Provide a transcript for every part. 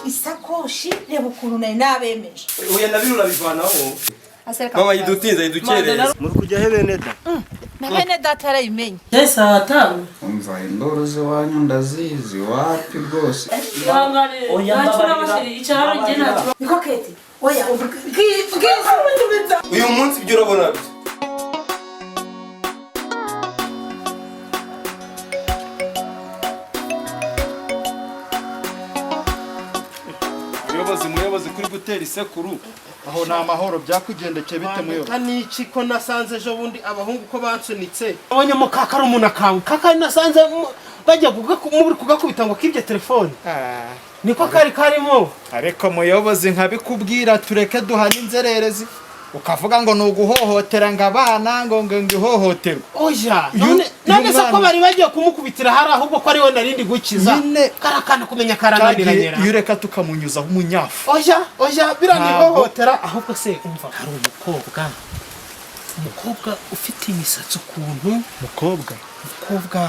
Isakoshi, reba ukuntu nari nabemeje. Oya, nabiro urabivanaho. Mama yidutinze, yidukereza. Muri kujya he, bene da? Na bene data yarayimenye. Saa 5. Umva, indoro z'iwanyu ndazizi, wapi rwose. Ihangane. Oya, Ntacyo. mbabarira. Urabashiri icara, njye ntacyo. Niko Keti, oya, bwiza. Uyu munsi ibyo urabona byo. Muyobozi, muyobozi, kuri gutera isekuru aho ni amahoro? Byakugendekeye bite, muyobozi? N'iki ko nasanze ejo bundi abahungu ko bansunitse, abonye mu kakarumuna kawe kaka nasanze bajya muri kugakubita ngo kibye telefone, niko kari karimo. Ariko muyobozi, nkabikubwira tureke duhane inzererezi, ukavuga ngo ni uguhohotera, ngo abana ngo ihohoterwa. Oya. None None se ko bari bagiye kumukubitira hari, ahubwo ko ari we narindi gukiza. Nyine. Kariya kana kumenya Cyagiye, karananiranyera. iyo ureka tukamunyuzaho umunyafu. Oya, oya, biriya ni Ntabwo. ihohotera. Ahubwo se umva, hari umukobwa ufite imisatsi ukuntu. Mukobwa? Umukobwa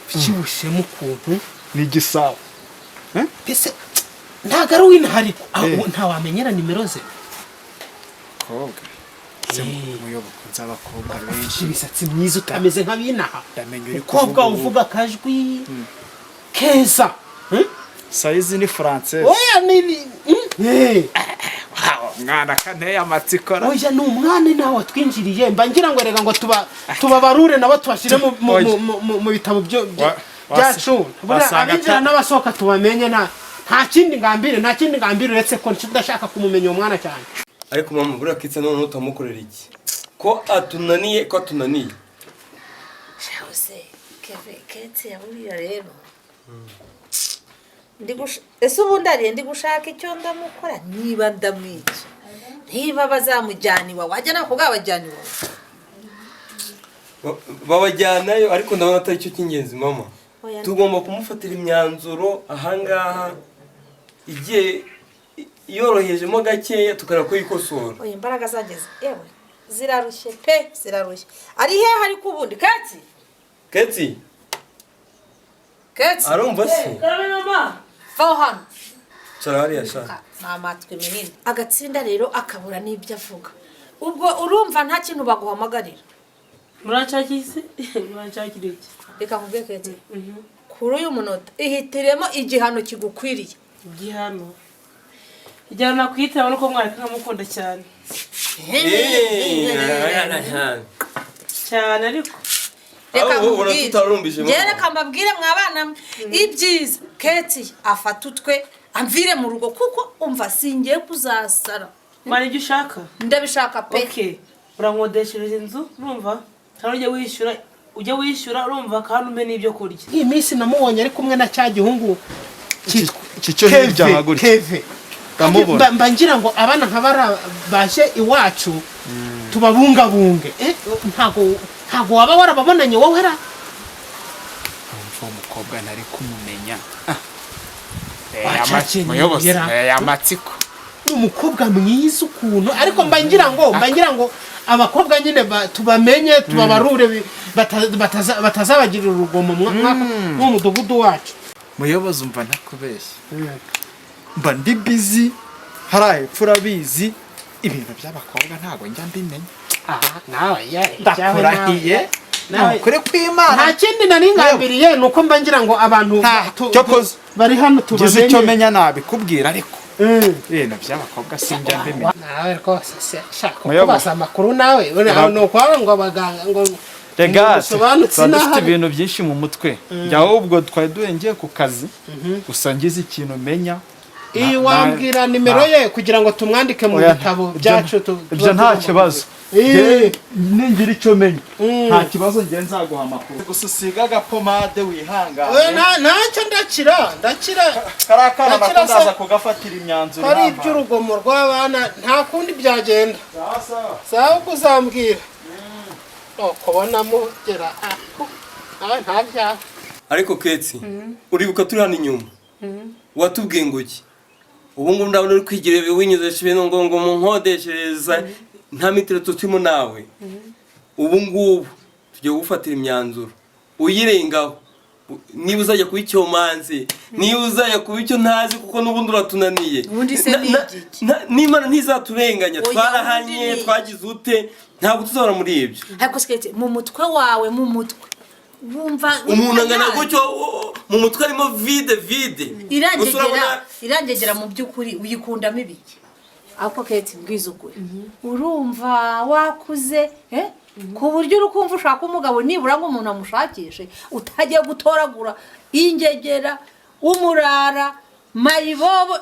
ubyibushyemo ukuntu. Ni igisabo. Mbese ntabwo ari uw'inahariko. Ntawamenyera nimero ze. Mukobwa se, muyobozi, nzi abakobwa Ufite benshi. imisatsi myiza, utameze nk'abinaha. Ndamenya uri Umukobwa kuvuga ubu. uvuga akajwi keza. Size ni française? Oya, ni. Mwana kanteye amatsiko ra. Oya, ni umwana nawe watwinjiriye, mba ngira ngo reka ngo tubabarure nabo tubashyire Oya. mu bitabo byacu. Buriya wasanga abinjira n'abasohoka tubamenye. Nta kindi ngambire, nta kindi ngambire uretse ko ndashaka kumumenya uwo mwana cyane. Ariko mama, buriya kitse none utamukorera iki ko atunaniye, ko atunaniye? Shawe Keve, Keti yaburiya rero ese ubundi ariye ndi gushaka icyo ndamukora, niba ndamwica, niba bazamujyana iwawe, wajya n'abakobwa babajyana iwawe. Babajyanayo, ariko ndabona atari cyo cy'ingenzi, mama. Oya. Tugomba kumufatira imyanzuro ahangaha igiye yorohejemo gakeya, tukareba ko yikosora. Oya, imbaraga zageze, yewe zirarushye pe, zirarushye. Ari hehe ariko ubundi Keti? Keti. Keti. Arumva se? Karame, mama. Vaho hano. Cara hariya sha. Ni amatwi minini agatsinda rero, akabura n'ibyo avuga. Ubwo urumva nta kintu baguhamagarira. Muranshakira isi, muranshakira iki? Reka nkubwire Keti, kuri uyu munota ihitiremo igihano kigukwiriye. Igihano, igihano nakwihitira nuko mwareka nkamukunda cyane cyane, ariko Reka Aho ubona nkubwire. tutarumbije, mama. Njye reka mbabwire mwabana mwe, ibyiza Keti afata utwe amvire mu rugo, kuko umva singiye kuzasara. Mara ibyo ushaka. Ndabishaka pe. Okay, urankodeshereza inzu, urumva, kandi ujye wishyura, ujye wishyura, urumva, kandi umpe n'ibyo kurya. Iyi minsi namubonye ari kumwe na cya gihungu cyitwa Iki cyo hirya hagurya. Keve. Ndamubona. Mba ngira ngo abana nka bara baje iwacu tubabungabunge. Ntago waba warababonanye wowe ra? Umva, uwo mukobwa ntari kumumenya. Wacakenye. Muyobozi, yera. Amatsiko. Ni umukobwa mwiza ukuntu, ariko mba ngira ngo abakobwa nyine tubamenye, tubabarure batazabagirira urugomo mu mudugudu wacu. Muyobozi, umva, ntakubeshya, mba ndi busy hariya hepfo, urabizi, ibintu by'abakobwa ntabwo njya mbimenya. Aha nawe ye. Ndakurahiye. Nawe. Kuri kw'Imana. Nta kindi nari ngambiriye, ni uko mba ngira ngo abantu Cyokoze. bari hano Ngize icyo tubamenye. menya nabikubwira, ariko ibintu by'abakobwa sinjya mbimenya. Nawe rwose se shaka Muyobozi. kubaza amakuru nawe ni ukuvuga ngo abaganga ngo Rega musobanutse tuba dufite n'ahari. ibintu byinshi mu mutwe. Njya ahubwo twari duhengeye ku kazi gusa, ngize ikintu menya. Iyi wambwira nimero ye kugira ngo tumwandike mu Oya, bitabo byacu ibyo nta kibazo. Eh. Njye ningira icyo menya, nta kibazo, njye nzaguha amakuru. Gusa usiga agapomade wihangane. Oya, ntacyo, ndakira, ndakira. Kariya kana nako Ndakira se. ndaza kugafatira imyanzuro Ko ari ihambaye. iby'urugomo rw'abana, nta kundi byagenda. Sawa sawa. Sawa, ubwo uzambwira kubona mugera nawe nta byaha. Ariko Ketsi, uribuka turi hano inyuma watubwiye ngo iki? Ubu ngubu ndabona uri kwigira winyuzesha ibintu ngo munkodeshereza, nta metero turimo nawe. Ubu ngubu tugiye gufatira imyanzuro. Uyirengaho, niba uzajya kuba icyomanzi, niba uzajya kuba icyo ntazi, kuko n'ubundi uratunaniye. Ubundi se ni igiki? N'Imana ntizaturenganya. Oya, Twarahanye, ubundi ni- twagize ute, ntabwo tuzahora muri ibyo. Ariko sikete, mu mutwe wawe, mu mutwe wumva Umuntu angana gutyo, mu mutwe harimo vide vide. Gusa Irangegera. urabona- Irangegera mu by'ukuri uyikundamo ibiki? Ariko Keti, mbwiza ukuri, urumva wakuze, eh? Ku buryo uri kumva ushaka umugabo, nibura ngo umuntu amushakishe, utagiye gutoragura ingegera, umurara, mayibobo,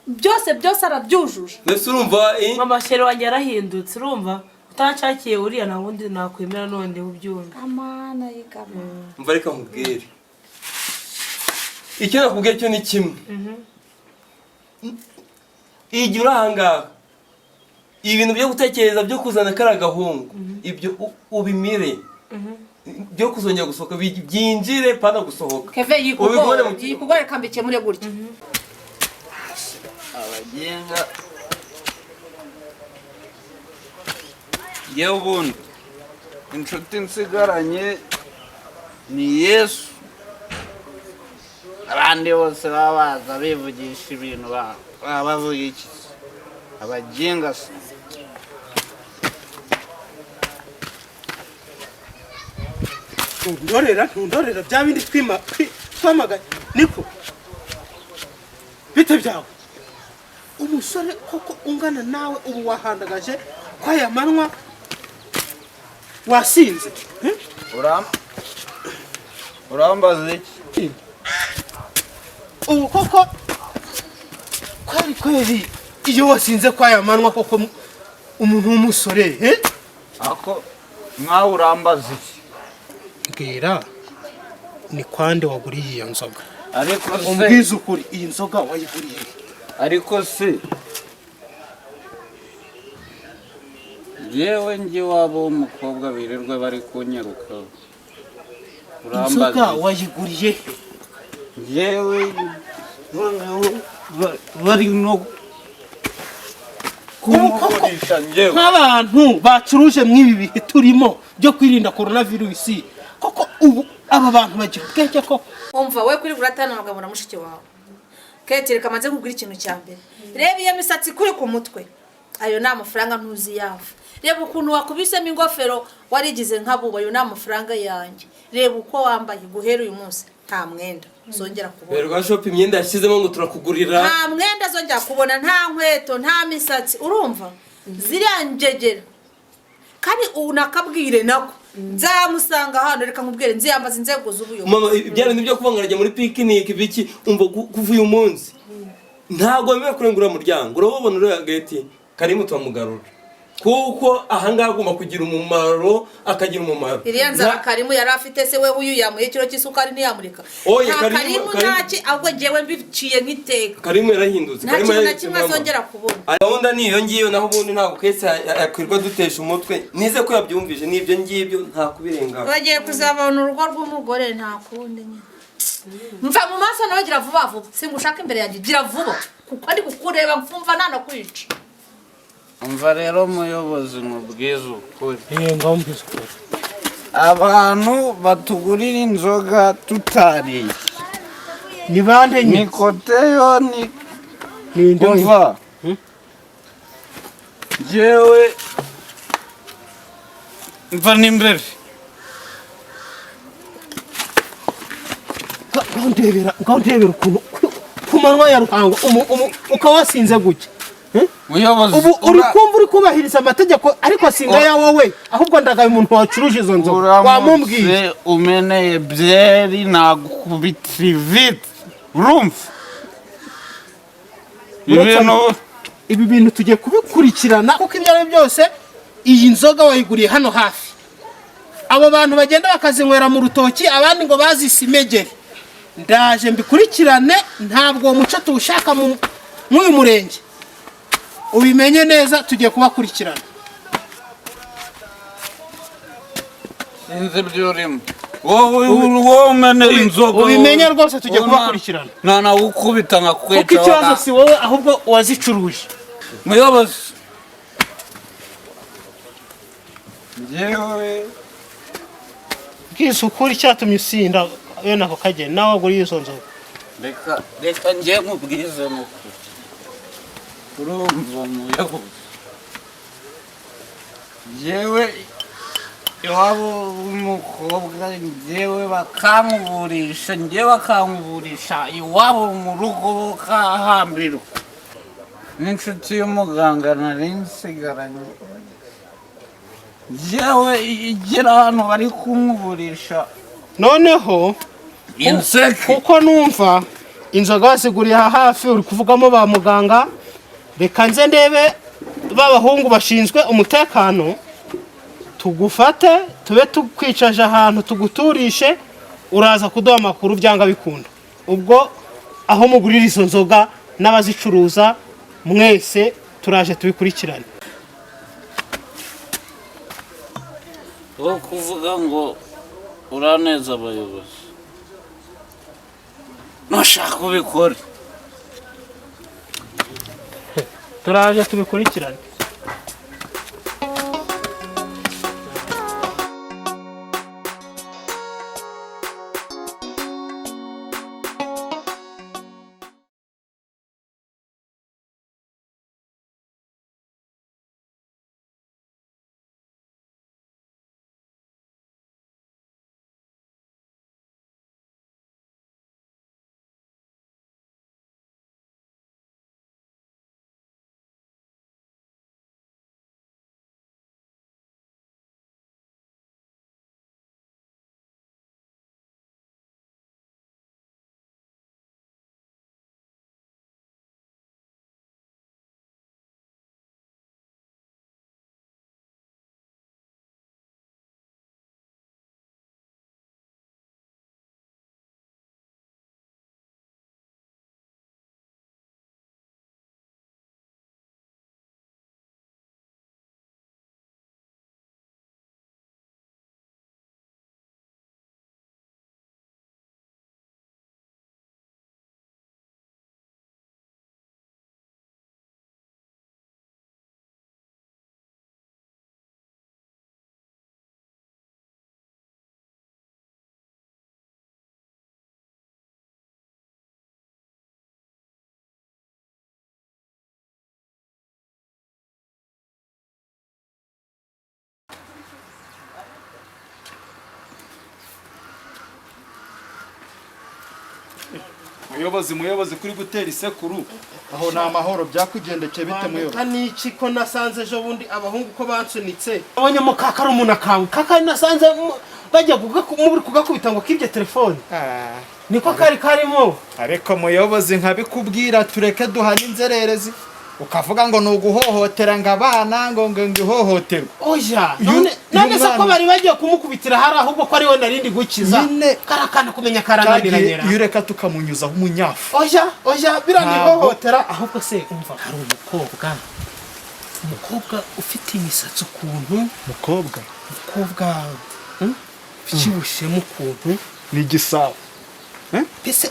byose byose arabyujuje. Mbese urumva, eh? Mama, chéri wanjye yarahindutse. Urumva, utanshakiye uriya nta wundi nakwemera, none ubyumva. Amana yigama. Mva, reka nkubwire, icyo nakubwiye cyo ni kimwe. Igihe uri ahangaha, ibintu byo gutekereza byo kuzana kariya gahungu, ibyo ubimire, byo kuzongera gusohoka, byinjire pana gusohoka. Keve. Ubigumane mu Yikugore, reka mbikemure gutya. Abagenga, yewe, ubundi inshuti nsigaranye ni Yesu. Abandi bose baba baza bivugisha ibintu, baba bavuga iki se? Abagenga se. Ntundorera, ntundorera bya bindi twamagaye. Niko bite byawe, umusore koko ungana nawe, ubu wahandagaje kwaya manywa wasinze, eh? Urambaza iki? Ubu koko kwari kweri, iyo wasinze kwaya manywa koko, umuntu w'umusore, eh? Ako nkawe urambaza iki? Mbwira, ni kwande waguriye iyo nzoga? Ariko se Umbwize ukuri, iyi nzoga wayiguriye he? Ariko se yewe, njye iwabo w'umukobwa birirwa bari kunyirukaho. Inzoga Urambaza iki? wayiguriye he? Yewe, bari no Ubu koko kumugurisha njyewe. nk'abantu bacuruje mw'ibi bihe turimo byo kwirinda korona virusi koko, ubu aba bantu bagira ubwenge koko? Umva, we kuri buratana amagambo na mushiki wawe Keti, reka manze nkubwire ikintu cya mbere. Reba iyo misatsi ikuri ku mutwe, ayo ni amafaranga ntuzi yava. Reba ukuntu wakubisemo ingofero, warigize nk'abuba, ayo ni amafaranga yanjye. Reba uko wambaye. Guhera uyu munsi nta mwenda zongera kubona. Berwa shop, imyenda yashyizemo ngo turakugurira. Nta mwenda zongera kubona, nta nkweto, nta misatsi. Urumva ziriya ngegera, kandi ubu nakabwire nako nzamusanga hano. Reka nkubwire, nziyambaza inzego z'ubuyobozi. Mama, ibya bintu byo kuvuga ngo arajya muri picnic biki, umva, kuva uyu munsi ntabwo wemerewe kurenga uriya muryango. Urabubona uriya gate? Karimu turamugarura, kuko ahangaha agomba kugira umumaro, akagira umumaro. Iriya nzara Karimu yari afite se, we uyu yamuha ikiro cy'isukari ntiyamurika. Oya, Nta Karimu- Karimu Karimu- ntaki, ahubwo njyewe mbiciye nk'iteka. Karimu yarahindutse. Nta Karimu kintu na yarahindutse, kimwe mama. azongera kubona. Gahunda ni iyo ngiyo, naho ubundi ntabwo kese yakwirwa dutesha umutwe. Nize ko yabyumvise, n'ibyo ngibyo nta kubirengaho. Bagiye kuzabona urugo rw'umugore, nta kundi nyine. Mva mu maso nawe, gira vuba vuba, singushaka imbere yanjye. Gira vuba kuko ndi kukureba mfumva nanakwica. Umva rero muyobozi, mubwize ukuri. Ngaho mbwiza ukuri. Abantu batugurira inzoga tutariye Ni bande ni nyine? koteyo ni Ni nde? Umva, njyewe mva n'imbere. Ngaho ndebera, ngaho ndebera ukuntu ku manywa ya ruhango ukaba wasinze gutya. Muyobozi, Ubu uri kumva uri kubahiriza amategeko, ariko singaya wowe, ahubwo ndagaye umuntu wacuruje izo nzoga. Wamumbwiye. Uramutse umeneye byeri nagukubita ivide, urumva ibintu. Ibi bintu tugiye kubikurikirana, kuko ibyo ari byo byose iyi nzoga wayiguriye hano hafi. Abo bantu bagenda bakazinywera mu rutoki, abandi ngo bazise imegeri, ndaje mbikurikirane. Ntabwo uwo muco tuwushaka mw'uyu murenge, ubimenye neza, tugiye kubakurikirana. Sinzi ibyo urimo wowe, wowe umeneye inzoga. Ubimenye rwose, tugiye kubakurikirana. Ntanagukubita nkakwica. Kuko ikibazo si wowe, ahubwo uwazicuruje. Muyobozi, njyewe Mbwiza ukuri icyatumye usinda bene ako kageni nawe waguriye izo nzoga. Reka reka njye nkubwize mukuru, urumva muyobozi, njyewe iwabo w'umukobwa, njyewe bakankuburisha, njyewe bakankuburisha iwabo mu rugo bakahambirwa n'inshuti y'umuganga nari nsigaranye. Njyewe igera hano bari kunkuburisha Noneho inseke. Kuko numva inzoga waziguriye aha hafi, uri kuvugamo ba muganga, reka nze ndebe ba bahungu bashinzwe umutekano, tugufate tube tukwicaje ahantu tuguturishe, uraza kuduha amakuru byanga bikunda. Ubwo aho mugurira izo nzoga n'abazicuruza mwese turaje tubikurikirane. Wo kuvuga ngo uraneza abayobozi, nushaka ubikore. Turaje tubikurikirane. Muyobozi, muyobozi, kuri gutera isekuru aho ni amahoro? Byakugendekeye bite, muyobozi? Ka niki ko nasanze ejo bundi abahungu ko bansunitse, abonyemo ka karumuna kawe kaka nasanze bajya muri kugakubita ngo kibye telefone, niko kari karimo. Ariko muyobozi, nkabikubwira tureke duhane inzererezi, ukavuga ngo ni uguhohotera, ngo abana ngo ihohoterwa. Oya. Iyo None se ko umwana- bari bagiye kumukubitira hari ahubwo ko ariwe narindi gukiza. Nyine- Karakana kumenya Cyagiye, karananiranyera. iyo ureka tukamunyuzaho umunyafu. Oya oya, biriya ni Ntabwo- ihohotera. Ahubwo se umva, hari umukobwa ufite imisatsi ukuntu. Mukobwa? Umukobwa ubyibushyemo ukuntu. Ni igisabo. Mbese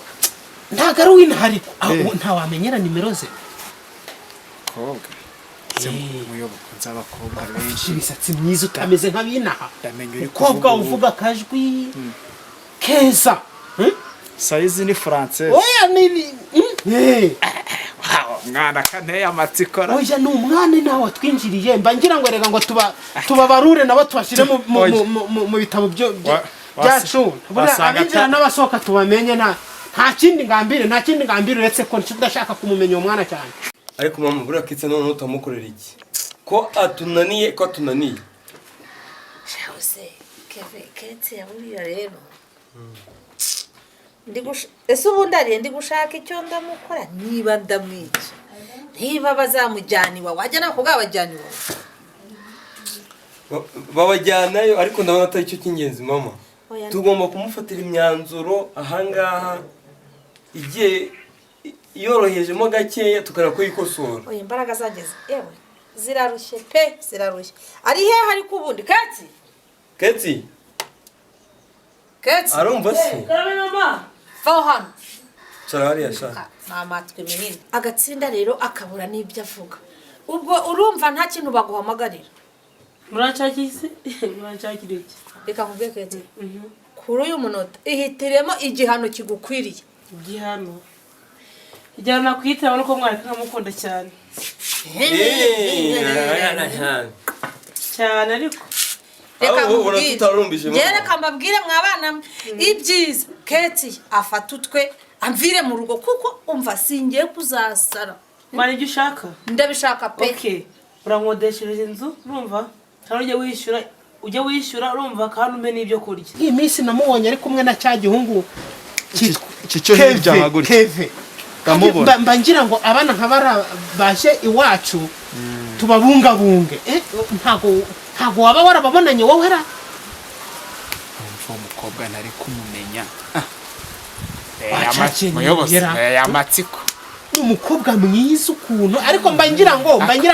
ntabwo ari uw'inahariko. Eh. Ntawamenyera nimero ze. Mukobwa se muyobozi, nzi abakobwa Ufite benshi. imisatsi myiza utameze nk'abinaha. Ndamenya uri Umukobwa kuvuga ubu. uvuga akajwi keza. Sayizi ni française? Oya, ni. Mwana kanteye amatsiko ra. Oya, ni umwana nawe watwinjiriye, mba ngira ngo reka ngo tuba tubabarure nabo tubashyire Oya. mu bitabo byacu. Buriya Wasanga abinjira n'abasohoka tubamenye. Nta kindi ngambire, nta kindi ngambire uretse ko ndashaka kumumenya uwo mwana cyane. Ariko mama, buriya kitse none utamukorera iki ko atunaniye, ko atunaniye? Shabuze keve ketse ya buriya rero ese ubundi ariye ndi gushaka icyo ndamukora, niba ndamwica, niba bazamujyana iwawe, wajya nako bwabajyana iwawe. Babajyanayo, ariko ndabona atari cyo cy'ingenzi, mama. Oya. Tugomba kumufatira imyanzuro ahangaha igiye yorohejemo gakeya, tukareba ko yikosora. Oya, imbaraga zageze, yewe zirarushye pe, zirarushye. Ari hehe ariko ubundi Ketsi? Ketsi. Ketsi. Arumva se? Karame mama. Vaho hano. Cara hariya sha. Ni amatwi minini agatsinda rero akabura n'ibyo avuga. Ubwo urumva nta kintu baguhamagarira. Muranshakira iki? Muranshakira iki? Reka nkubwire Keti, kuri uyu munota ihitiremo igihano kigukwiriye. Igihano, igihano nakwihitiramo nuko mwareka nkamukunda cyane. Cyane ariko. Reka Ahubwo ubona nkubwire. tutarumbije Njye mama. reka mbabwire mwabana mwe, ibyiza Keti afata utwe amvire mu rugo, kuko umva singiye kuzasara. Mara ibyo ushaka. Ndabishaka pe. Okay, urankodeshereza inzu, urumva? Kandi ujye wishyura, ujye wishyura, urumva? Kandi umpe n'ibyo kurya. Iyi minsi namubonye ari kumwe na cya gihungu cyitwa Iki cyo hirya Keve, hagurya. Keve. Ndamubona. Mba ngira ngo abana nka bara baje iwacu tubabungabunge. Ntago waba warababonanye wowe ra? Umva, uwo mukobwa ntari kumumenya. Wacakenye Muyobozi, yera. amatsiko. Ni umukobwa mwiza ukuntu, ariko mba ngira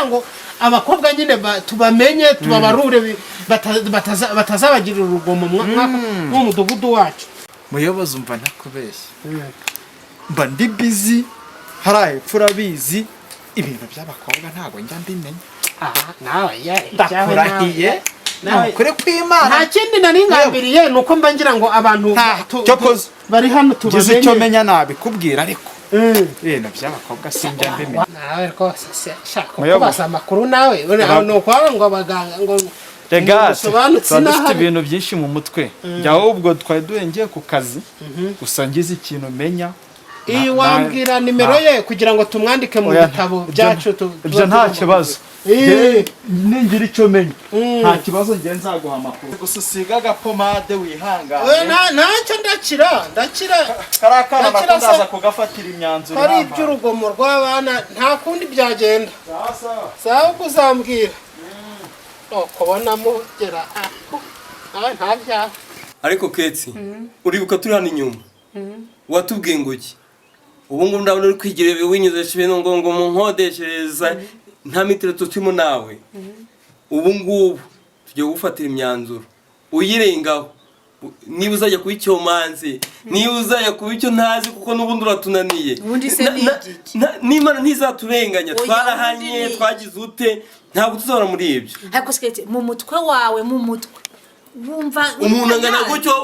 ngo abakobwa nyine tubamenye, tubabarure, batazabagirira urugomo mu mudugudu wacu. Muyobozi, umva ntakubeshya, mba ndi busy hariya hepfo urabizi, ibintu by'abakobwa ntabwo njya mbimenya. Aha nawe ye. Ndakurahiye. Nawe. Ukuri kw'Imana. Nta kindi nari ngambiriye, ni uko mba ngira ngo abantu Nta, cyokoze. bari hano Ngize icyo tubamenye. menya nabikubwira, ariko ibintu by'abakobwa sinjya mbimenya. Nawe rwose se shaka Muyobozi. kubaza amakuru nawe ni ukuvuga ngo abaganga ngo Rega usobanutse tuba dufite n'ahari. ibintu byinshi mu mutwe. Njya ahubwo twari duhengeye ku kazi gusa, ngize ikintu menya. Iyi wambwira nimero ye kugira ngo tumwandike mu Oya, bitabo byacu ibyo tuba nta tugomba kibazo. kugira. Njye ningira icyo menya nta kibazo, njye nzaguha amakuru, gusa usiga agapomade wihangane. Oya, ntacyo, ndakira, ndakira. Kariya kana Ndakira nako ndaza se. kugafatira imyanzuro Ko ari ihambaye. iby'urugomo rw'abana, nta kundi byagenda. Sawa, sawa. Sawa, ubwo uzambwira kubona mugera aho nawe nta byawe. Ariko Ketsi, uribuka turi hano inyuma watubwiye ngo iki? Ubu ngubu ndabona uri kwigira winyuzesha ibintu ngo munkodeshereza, nta mitiro turimo nawe. Ubu ngubu tugiye gufatira imyanzuro uyirengaho, niba uzajya kuba icyomanzi, niba uzajya kuba icyo ntazi, kuko n'ubundi uratunaniye. Ubundi se ni igiki? N'Imana ntizaturenganya. Oya, Twarahanye, ubundi ni- twagize ute, ntabwo tuzahora muri ibyo. Ariko se mu mutwe wawe, mu mutwe wumva Umuntu angana gutyo,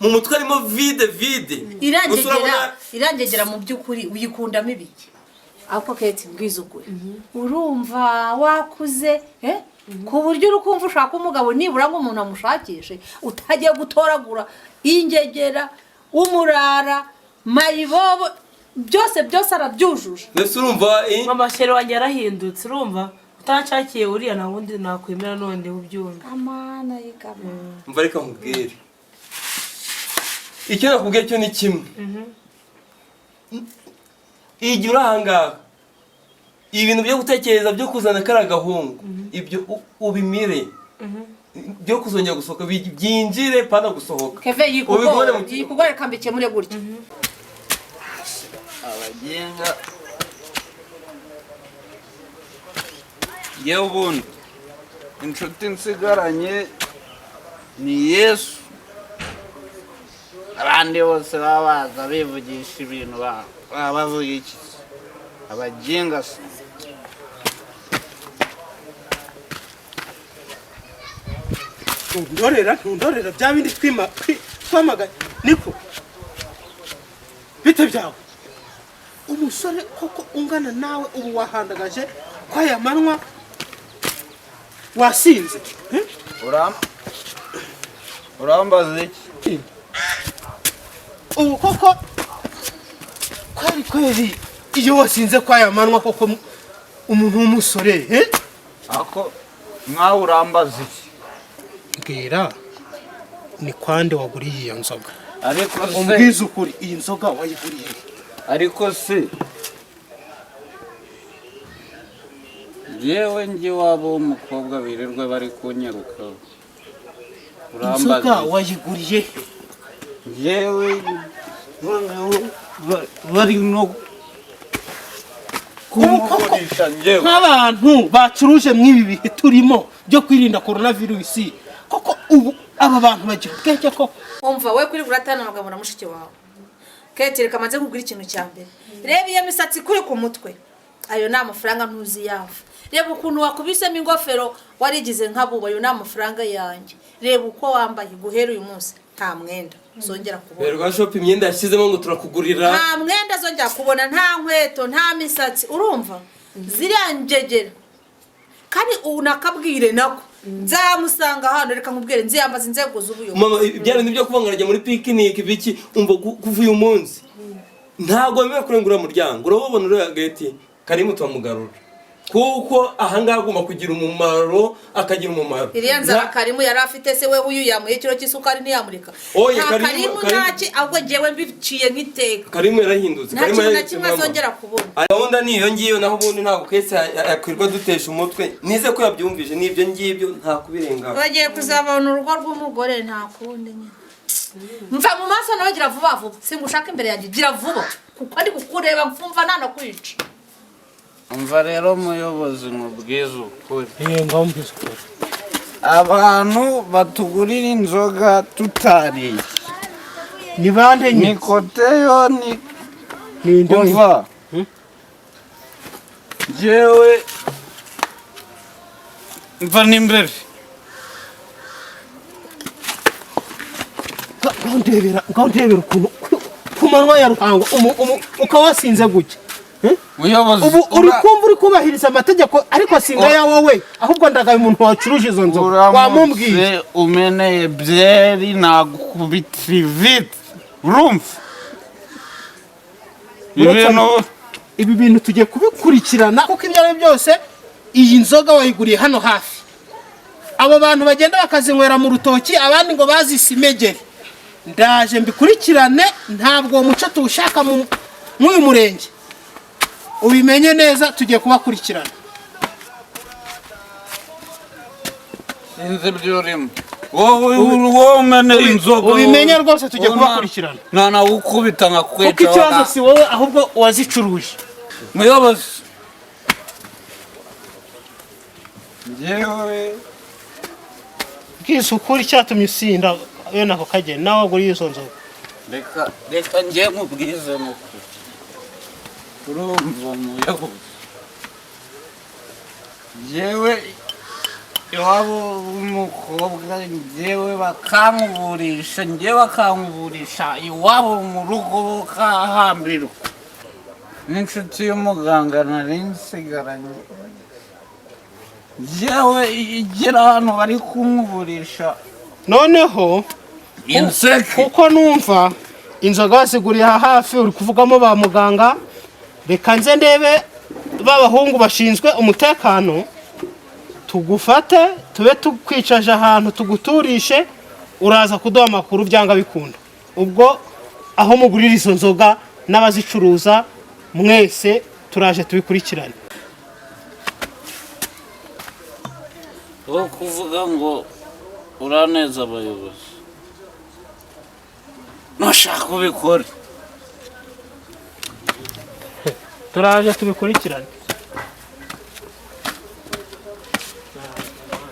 mu mutwe harimo vide vide. Gusa Irangegera. urabona- Irangegera, mu by'ukuri uyikundamo ibiki? Ariko Keti, mbwiza ukuri, urumva wakuze ku buryo uri kumva ushaka umugabo nibura ngo umuntu amushakishe, utagiye gutoragura ingegera, umurara, mayibobo, byose byose arabyujuje. Mbese urumva Mama, chéri wanjye yarahindutse, urumva? Utanshakiye uriya nta wundi nakwemera, none ubyumva. Amana yigama. Mva, reka nkubwire, icyo nakubwiye cyo ni kimwe. Igihe uri ahangaha, ibintu byo gutekereza byo kuzana kariya gahungu, ibyo ubimire, byo kuzongera gusohoka byinjire pana gusohoka. Keve. Ubigumane mu Yikugore, reka mbikemure gutya. Abagenga yewe, ubundi inshuti nsigaranye ni Yesu. Abandi bose baba baza bivugisha ibintu, baba bavuga iki? Abagenga se. Ntundorera, ntundorera bya bindi twamaganye. Niko bite byawe, umusore koko ungana nawe, ubu wahandagaje ko aya manywa wasinze, eh? Urambaza iki? Ubu koko kweri kweri, iyo wasinze ko aya manywa koko, umuntu w'umusore, eh? Ako nkawe urambaza iki? Mbwira, ni kwande waguriye iyo nzoga? Ariko se Umbwize ukuri, iyi nzoga wayiguriye he? Ariko se yewe, njye iwabo w'umukobwa birirwa bari kunyirukaho. Inzoga Urambaza iki? wayiguriye he? Yewe, bari no Ubu koko kumugurisha njyewe. nk'abantu bacuruje mw'ibi bihe turimo byo kwirinda korona virusi koko, ubu aba bantu bagira ubwenge koko? Umva, we kuri buratana amagambo na mushiki wawe Keti, reka maze nkubwire ikintu cya mbere. Reba iyo misatsi ikuri ku mutwe, ayo ni amafaranga ntuzi yava. Reba ukuntu wakubisemo ingofero warigize nkabubayo n'amafaranga yanjye. Reba uko wambaye guhera uyu munsi nta mwenda zongera kubona. Berwa shop imyenda yashyizemo ngo turakugurira. Nta mwenda zongera kubona, nta nkweto, nta misatsi, urumva ziriya njegera. Kandi unakabwire nako nzamusanga hano, reka nkubwire nziyambaza inzego z'ubuyobozi. Mama, ibya bintu byo kuvuga ngo arajya muri picnic biki, umva kuva uyu munsi ntabwo wemerewe kurenga uriya muryango. Urabubona uriya gate, Karimu turamugarura kuko ahangaha agomba kugira umumaro, akagira umumaro. Iriya nzara Karimu yari afite se we uyu yamuye ikiro cy'isukari ntiyamurika. Oya, nta Karimu- Karimu Karimu- ntaki, ahubwo njyewe mbiciye nk'iteka. Karimu yarahindutse. Nta Karimu kintu na yarahindutse, kimwe mama. azongera kubona. Gahunda ni iyo ngiyo, naho ubundi ntabwo kese yakwirwa dutesha umutwe. Nize ko yabyumvise, n'ibyo ngibyo nta kubirengaho. Bagiye kuzabona urugo rw'umugore, nta kundi nyine. Mva mu maso nawe, gira vuba vuba, singushaka imbere yanjye, gira vuba kuko ndi kukureba mfumva ntanakwica. Umva rero muyobozi, mubwize ukuri. Ngaho mbwiza ukuri. Abantu batugurira inzoga tutariye Ni bande ni nyine? koteyo ni Ni nde? Umva, njyewe mva n'imbere. Ngaho ndebera, ngaho ndebera ukuntu ku manywa ya Ruhango ukaba wasinze gutya. Muyobozi, Ubu uri kumva uri kubahiriza amategeko, ariko singaya wowe, ahubwo ndagaye umuntu wacuruje izo nzoga wamumbwiye. Uramutse umeneye byeri nagukubita ivide, urumva ibintu. Ibi bintu tugiye kubikurikirana kuko ibyo ari byo byose iyi nzoga wayiguriye hano hafi. Abo bantu bagenda bakazinywera mu rutoki, abandi ngo bazise imegeri. Ndaje mbikurikirane, ntabwo uwo muco tuwushaka mw'uyu murenge. Ubimenye neza, tugiye kubakurikirana. Sinzi ibyo urimo wowe, wowe umeneye inzoga. Ubimenye rwose, tugiye kubakurikirana. Nanagukubita nkakwica. Kuko ikibazo si wowe, ahubwo uwazicuruje. Muyobozi, njyewe Bwise ukuri icyatumye usinda bene ako kageni nawe waguriye izo nzoga. Reka reka, njye mubwize mukuru, urumva muyobozi, njyewe iwabo w'umukobwa njyewe bakankuburisha, njyewe bakankuburisha iwabo mu rugo bakahambirwa n'inshuti y'umuganga nari nsigaranye. Njyewe igera hano bari kunkuburisha. Noneho Inseke. Kuko numva inzoga waziguriye aha hafi, uri kuvugamo ba muganga, reka nze ndebe ba bahungu bashinzwe umutekano, tugufate tube tukwicaje ahantu tuguturishe, uraza kuduha amakuru byanga bikunda. Ubwo aho mugurira izo nzoga n'abazicuruza mwese turaje tubikurikirane. Wo kuvuga ngo uraneza abayobozi, nushaka ubikore. Turaje tubikurikirane.